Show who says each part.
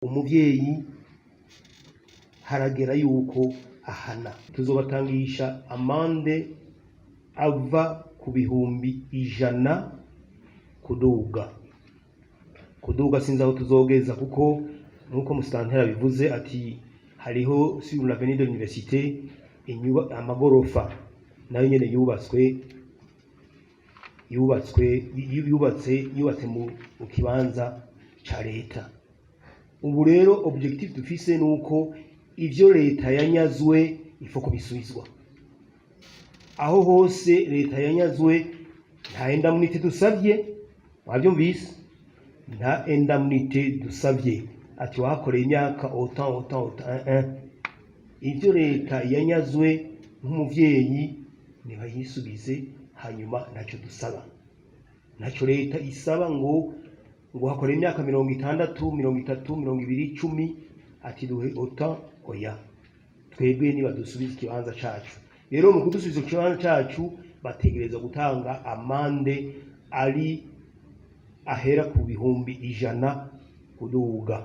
Speaker 1: Umuvyeyi haragera yuko ahana. Tuzobatangisha amande ava ku 100,000 kuduga. Kuduga sinzi aho tuzogeza, kuko nkuko musitantera bivuze ati hariho sur l'avenue de l'université amagorofa nayo nyene yubatse mu kibanza ca leta. Ubu rero objectif dufise nuko ivyo leta yanyazwe ifo kubisubizwa. Aho hose leta yanyazwe, nta indemnité dusavye, wavyumvise, nta indemnité dusavye ati wahakoreye imyaka autant, autant, autant, un. Ivyo leta yanyazwe, nk'umuvyeyi nibayisubize. Hanyuma ntacyo dusaba, ntacyo leta isaba ngo hakore imyaka 60, 30, 20, 10, ati duhe autant. Oya, twebwe nibadusubize ikibanza cacu. Rero mu kudusubiza ikibanza cacu bategereza gutanga amande ari ahera ku 100,000 kuduga.